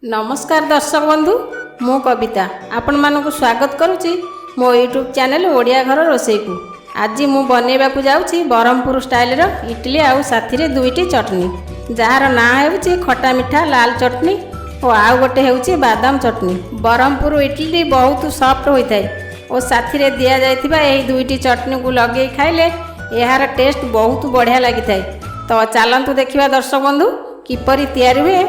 ନମସ୍କାର ଦର୍ଶକ ବନ୍ଧୁ, ମୁଁ କବିତା ଆପଣମାନଙ୍କୁ ସ୍ୱାଗତ କରୁଛି ମୋ ୟୁଟ୍ୟୁବ୍ ଚ୍ୟାନେଲ୍ ଓଡ଼ିଆ ଘର ରୋଷେଇକୁ। ଆଜି ମୁଁ ବନେଇବାକୁ ଯାଉଛି ବ୍ରହ୍ମପୁର ଷ୍ଟାଇଲର ଇଟିଲି ଆଉ ସାଥିରେ ଦୁଇଟି ଚଟଣି, ଯାହାର ନାଁ ହେଉଛି ଖଟା ମିଠା ଲାଲ ଚଟଣି ଓ ଆଉ ଗୋଟେ ହେଉଛି ବାଦାମ ଚଟଣି। ବ୍ରହ୍ମପୁର ଇଟିଲି ବହୁତ ସଫ୍ଟ ହୋଇଥାଏ ଓ ସାଥିରେ ଦିଆଯାଇଥିବା ଏହି ଦୁଇଟି ଚଟଣିକୁ ଲଗେଇ ଖାଇଲେ ଏହାର ଟେଷ୍ଟ ବହୁତ ବଢ଼ିଆ ଲାଗିଥାଏ। ତ ଚାଲନ୍ତୁ ଦେଖିବା ଦର୍ଶକ ବନ୍ଧୁ, କିପରି ତିଆରି ହୁଏ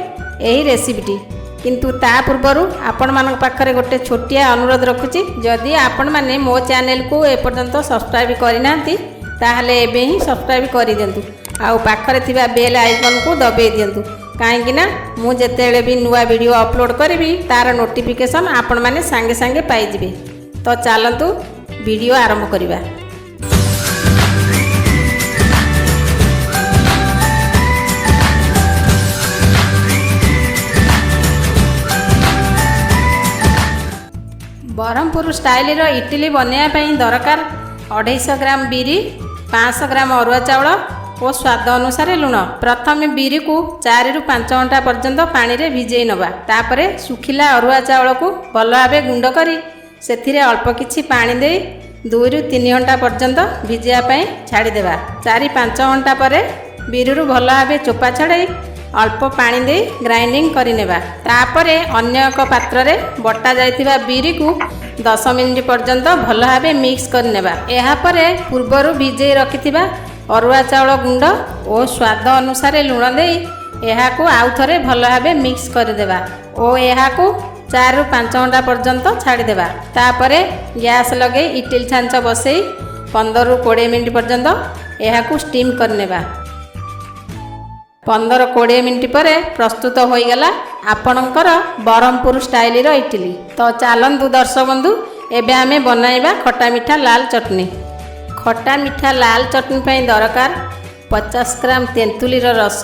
ଏହି ରେସିପିଟି। କିନ୍ତୁ ତା ପୂର୍ବରୁ ଆପଣମାନଙ୍କ ପାଖରେ ଗୋଟେ ଛୋଟିଆ ଅନୁରୋଧ ରଖୁଛି। ଯଦି ଆପଣମାନେ ମୋ ଚ୍ୟାନେଲକୁ ଏପର୍ଯ୍ୟନ୍ତ ସବସ୍କ୍ରାଇବ୍ କରିନାହାନ୍ତି, ତାହେଲେ ଏବେ ହିଁ ସବସ୍କ୍ରାଇବ୍ କରିଦିଅନ୍ତୁ ଆଉ ପାଖରେ ଥିବା ବେଲ୍ ଆଇକନ୍କୁ ଦବାଇ ଦିଅନ୍ତୁ, କାହିଁକିନା ମୁଁ ଯେତେବେଳେ ବି ନୂଆ ଭିଡ଼ିଓ ଅପଲୋଡ଼ କରିବି, ତାର ନୋଟିଫିକେସନ୍ ଆପଣମାନେ ସାଙ୍ଗେ ସାଙ୍ଗେ ପାଇଯିବେ। ତ ଚାଲନ୍ତୁ ଭିଡ଼ିଓ ଆରମ୍ଭ କରିବା। ବ୍ରହ୍ମପୁର ଷ୍ଟାଇଲର ଇଟିଲି ବନେଇବା ପାଇଁ ଦରକାର 250 ଗ୍ରାମ ବିରି, 500 ଗ୍ରାମ ଅରୁଆ ଚାଉଳ ଓ ସ୍ୱାଦ ଅନୁସାରେ ଲୁଣ। ପ୍ରଥମେ ବିରିକୁ 4ରୁ 5 ଘଣ୍ଟା ପର୍ଯ୍ୟନ୍ତ ପାଣିରେ ଭିଜେଇ ନେବା। ତାପରେ ଶୁଖିଲା ଅରୁଆ ଚାଉଳକୁ ଭଲ ଭାବେ ଗୁଣ୍ଡ କରି ସେଥିରେ ଅଳ୍ପ କିଛି ପାଣି ଦେଇ 2ରୁ 3 ଘଣ୍ଟା ପର୍ଯ୍ୟନ୍ତ ଭିଜିବା ପାଇଁ ଛାଡ଼ିଦେବା। 4-5 ଘଣ୍ଟା ପରେ ବିରିରୁ ଭଲ ଭାବେ ଚୋପା ଛଡ଼େଇ ଅଳ୍ପ ପାଣି ଦେଇ ଗ୍ରାଇଣ୍ଡିଙ୍ଗ କରିନେବା। ତାପରେ ଅନ୍ୟ ଏକ ପାତ୍ରରେ ବଟା ଯାଇଥିବା ବିରିକୁ 10 ମିନିଟ୍ ପର୍ଯ୍ୟନ୍ତ ଭଲ ଭାବେ ମିକ୍ସ କରିନେବା। ଏହାପରେ ପୂର୍ବରୁ ଭିଜେଇ ରଖିଥିବା ଅରୁଆ ଚାଉଳ ଗୁଣ୍ଡ ଓ ସ୍ୱାଦ ଅନୁସାରେ ଲୁଣ ଦେଇ ଏହାକୁ ଆଉ ଥରେ ଭଲ ଭାବେ ମିକ୍ସ କରିଦେବା ଓ ଏହାକୁ 4ରୁ 5 ଘଣ୍ଟା ପର୍ଯ୍ୟନ୍ତ ଛାଡ଼ିଦେବା। ତାପରେ ଗ୍ୟାସ୍ ଲଗେଇ ଇଟିଲି ଛାଞ୍ଚ ବସେଇ 15ରୁ 20 ମିନିଟ୍ ପର୍ଯ୍ୟନ୍ତ ଏହାକୁ ଷ୍ଟିମ୍ କରିନେବା। 15-20 ମିନିଟ୍ ପରେ ପ୍ରସ୍ତୁତ ହୋଇଗଲା ଆପଣଙ୍କର ବ୍ରହ୍ମପୁର ଷ୍ଟାଇଲର ଇଟିଲି। ତ ଚାଲନ୍ତୁ ଦର୍ଶକ ବନ୍ଧୁ, ଏବେ ଆମେ ବନାଇବା ଖଟା ମିଠା ଲାଲ ଚଟଣି। ଖଟା ମିଠା ଲାଲ ଚଟଣି ପାଇଁ ଦରକାର 50 ଗ୍ରାମ ତେନ୍ତୁଳିର ରସ,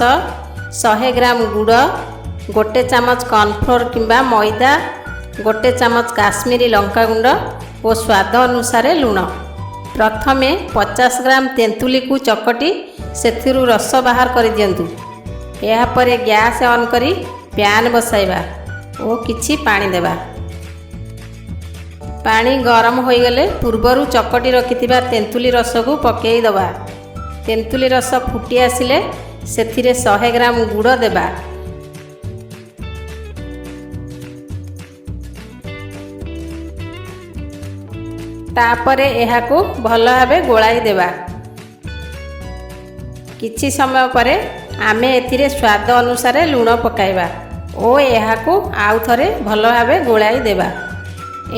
100 ଗ୍ରାମ ଗୁଡ଼, ଗୋଟେ ଚାମଚ କର୍ଣ୍ଣଫ୍ଲୋର୍ କିମ୍ବା ମଇଦା, ଗୋଟେ ଚାମଚ କାଶ୍ମୀରୀ ଲଙ୍କାଗୁଣ୍ଡ ଓ ସ୍ୱାଦ ଅନୁସାରେ ଲୁଣ। ପ୍ରଥମେ 50 ଗ୍ରାମ ତେନ୍ତୁଳିକୁ ଚକଟି ସେଥିରୁ ରସ ବାହାର କରିଦିଅନ୍ତୁ। ଏହାପରେ ଗ୍ୟାସ୍ ଅନ୍ କରି ପ୍ୟାନ୍ ବସାଇବା ଓ କିଛି ପାଣି ଦେବା। ପାଣି ଗରମ ହୋଇଗଲେ ପୂର୍ବରୁ ଚକଟି ରଖିଥିବା ତେନ୍ତୁଳି ରସକୁ ପକାଇ ଦେବା। ତେନ୍ତୁଳି ରସ ଫୁଟି ଆସିଲେ ସେଥିରେ 100 ଗ୍ରାମ ଗୁଡ଼ ଦେବା। ତାପରେ ଏହାକୁ ଭଲ ଭାବେ ଗୋଳାଇ ଦେବା। କିଛି ସମୟ ପରେ ଆମେ ଏଥିରେ ସ୍ୱାଦ ଅନୁସାରେ ଲୁଣ ପକାଇବା ଓ ଏହାକୁ ଆଉ ଥରେ ଭଲ ଭାବେ ଗୋଳାଇ ଦେବା।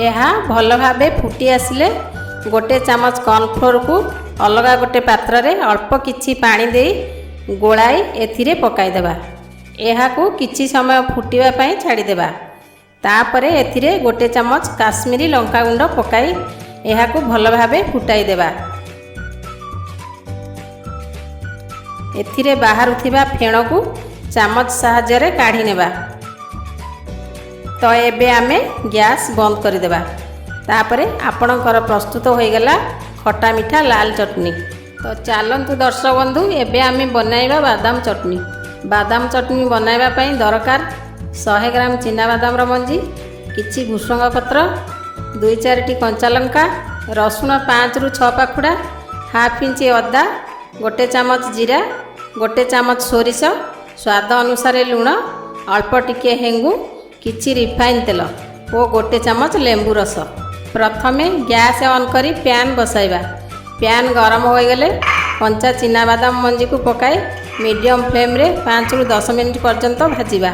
ଏହା ଭଲ ଭାବେ ଫୁଟି ଆସିଲେ ଗୋଟେ ଚାମଚ କର୍ଣ୍ଣଫ୍ଲୋର୍କୁ ଅଲଗା ଗୋଟେ ପାତ୍ରରେ ଅଳ୍ପ କିଛି ପାଣି ଦେଇ ଗୋଳାଇ ଏଥିରେ ପକାଇଦେବା। ଏହାକୁ କିଛି ସମୟ ଫୁଟିବା ପାଇଁ ଛାଡ଼ିଦେବା। ତାପରେ ଏଥିରେ ଗୋଟେ ଚାମଚ କାଶ୍ମୀରୀ ଲଙ୍କାଗୁଣ୍ଡ ପକାଇ ଏହାକୁ ଭଲ ଭାବେ ଫୁଟାଇ ଦେବା। ଏଥିରେ ବାହାରୁଥିବା ଫେଣକୁ ଚାମଚ ସାହାଯ୍ୟରେ କାଢ଼ି ନେବା। ତ ଏବେ ଆମେ ଗ୍ୟାସ୍ ବନ୍ଦ କରିଦେବା। ତାପରେ ଆପଣଙ୍କର ପ୍ରସ୍ତୁତ ହୋଇଗଲା ଖଟା ମିଠା ଲାଲ ଚଟଣି। ତ ଚାଲନ୍ତୁ ଦର୍ଶକ ବନ୍ଧୁ, ଏବେ ଆମେ ବନାଇବା ବାଦାମ ଚଟଣି। ବାଦାମ ଚଟଣି ବନାଇବା ପାଇଁ ଦରକାର 100 ଗ୍ରାମ ଚିନାବାଦାମର ମଞ୍ଜି, କିଛି ଭୃଷଙ୍ଗ ପତ୍ର, 2-4ଟି କଞ୍ଚା ଲଙ୍କା, ରସୁଣ 5ରୁ 6 ପାଖୁଡ଼ା, ହାଫ୍ ଇଞ୍ଚ ଅଦା, ଗୋଟେ ଚାମଚ ଜିରା, ଗୋଟେ ଚାମଚ ସୋରିଷ, ସ୍ୱାଦ ଅନୁସାରେ ଲୁଣ, ଅଳ୍ପ ଟିକିଏ ହେଙ୍ଗୁ, କିଛି ରିଫାଇନ୍ ତେଲ ଓ ଗୋଟେ ଚାମଚ ଲେମ୍ବୁ ରସ। ପ୍ରଥମେ ଗ୍ୟାସ୍ ଅନ୍ କରି ପ୍ୟାନ୍ ବସାଇବା। ପ୍ୟାନ୍ ଗରମ ହୋଇଗଲେ କଞ୍ଚା ଚିନାବାଦାମ ମଞ୍ଜିକୁ ପକାଇ ମିଡ଼ିୟମ୍ ଫ୍ଲେମ୍ରେ 5ରୁ 10 ମିନିଟ୍ ପର୍ଯ୍ୟନ୍ତ ଭାଜିବା।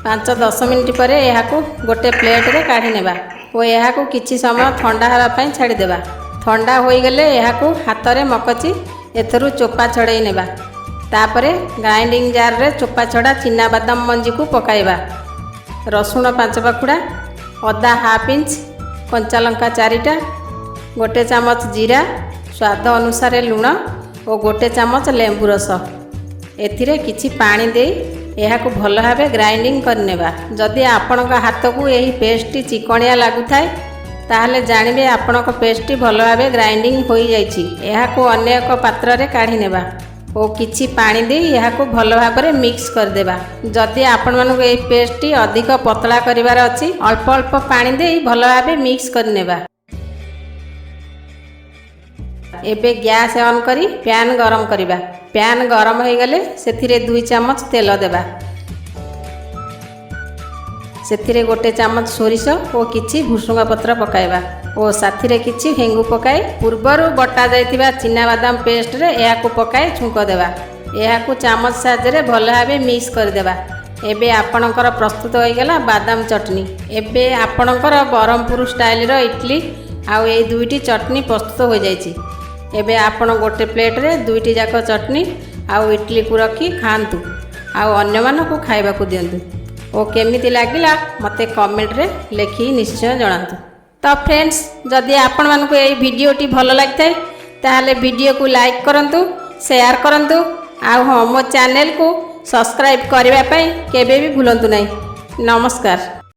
5-10 ମିନିଟ୍ ପରେ ଏହାକୁ ଗୋଟେ ପ୍ଲେଟ୍ରେ କାଢ଼ି ନେବା ଓ ଏହାକୁ କିଛି ସମୟ ଥଣ୍ଡା ହେବା ପାଇଁ ଛାଡ଼ିଦେବା। ଥଣ୍ଡା ହୋଇଗଲେ ଏହାକୁ ହାତରେ ମକଚି ଏଥିରୁ ଚୋପା ଛଡ଼େଇ ନେବା। ତାପରେ ଗ୍ରାଇଣ୍ଡିଙ୍ଗ ଜାର୍ରେ ଚୋପା ଛଡ଼ା ଚିନାବାଦାମ ମଞ୍ଜିକୁ ପକାଇବା। ରସୁଣ 5 ପାଖୁଡ଼ା, ଅଦା ହାଫ୍ ଇଞ୍ଚ, କଞ୍ଚା ଲଙ୍କା 4ଟା, ଗୋଟେ ଚାମଚ ଜିରା, ସ୍ୱାଦ ଅନୁସାରେ ଲୁଣ ଓ ଗୋଟେ ଚାମଚ ଲେମ୍ବୁ ରସ। ଏଥିରେ କିଛି ପାଣି ଦେଇ ଏହାକୁ ଭଲ ଭାବେ ଗ୍ରାଇଣ୍ଡିଙ୍ଗ କରିନେବା। ଯଦି ଆପଣଙ୍କ ହାତକୁ ଏହି ପେଷ୍ଟଟି ଚିକଣିଆ ଲାଗୁଥାଏ, ତାହେଲେ ଜାଣିବେ ଆପଣଙ୍କ ପେଷ୍ଟଟି ଭଲ ଭାବେ ଗ୍ରାଇଣ୍ଡିଙ୍ଗ ହୋଇଯାଇଛି। ଏହାକୁ ଅନ୍ୟ ଏକ ପାତ୍ରରେ କାଢ଼ି ନେବା। ଓ କିଛି ପାଣି ଦେଇ ଏହାକୁ ଭଲ ଭାବରେ ମିକ୍ସ କରିଦେବା। ଯଦି ଆପଣମାନଙ୍କୁ ଏହି ପେଷ୍ଟଟି ଅଧିକ ପତଳା କରିବାର ଅଛି, ଅଳ୍ପ ଅଳ୍ପ ପାଣି ଦେଇ ଭଲ ଭାବେ ମିକ୍ସ କରିନେବା। ଏବେ ଗ୍ୟାସ୍ ଅନ୍ କରି ପ୍ୟାନ୍ ଗରମ କରିବା। ପ୍ୟାନ୍ ଗରମ ହୋଇଗଲେ ସେଥିରେ 2 ଚାମଚ ତେଲ ଦେବା। ସେଥିରେ 1 ଚାମଚ ସୋରିଷ ଓ କିଛି ଭୃଷୁଙ୍ଗ ପତ୍ର ପକାଇବା ଓ ସାଥିରେ କିଛି ହେଙ୍ଗୁ ପକାଇ ପୂର୍ବରୁ ବଟା ଯାଇଥିବା ଚିନାବାଦାମ ପେଷ୍ଟରେ ଏହାକୁ ପକାଇ ଛୁଙ୍କ ଦେବା। ଏହାକୁ ଚାମଚ ସାହାଯ୍ୟରେ ଭଲ ଭାବେ ମିକ୍ସ କରିଦେବା। ଏବେ ଆପଣଙ୍କର ପ୍ରସ୍ତୁତ ହୋଇଗଲା ବାଦାମ ଚଟଣି। ଏବେ ଆପଣଙ୍କର ବ୍ରହ୍ମପୁର ଷ୍ଟାଇଲର ଇଡଲି ଆଉ ଏଇ ଦୁଇଟି ଚଟଣି ପ୍ରସ୍ତୁତ ହୋଇଯାଇଛି। ଏବେ ଆପଣ ଗୋଟେ ପ୍ଲେଟ୍ରେ ଦୁଇଟି ଯାକ ଚଟଣି ଆଉ ଇଡଲିକୁ ରଖି ଖାଆନ୍ତୁ ଆଉ ଅନ୍ୟମାନଙ୍କୁ ଖାଇବାକୁ ଦିଅନ୍ତୁ ଓ କେମିତି ଲାଗିଲା ମୋତେ କମେଣ୍ଟରେ ଲେଖି ନିଶ୍ଚୟ ଜଣାନ୍ତୁ। ତ ଫ୍ରେଣ୍ଡସ୍, ଯଦି ଆପଣମାନଙ୍କୁ ଏହି ଭିଡ଼ିଓଟି ଭଲ ଲାଗିଥାଏ, ତାହେଲେ ଭିଡ଼ିଓକୁ ଲାଇକ୍ କରନ୍ତୁ, ସେୟାର କରନ୍ତୁ ଆଉ ହଁ, ମୋ ଚ୍ୟାନେଲକୁ ସବସ୍କ୍ରାଇବ୍ କରିବା ପାଇଁ କେବେ ବି ଭୁଲନ୍ତୁ ନାହିଁ। ନମସ୍କାର।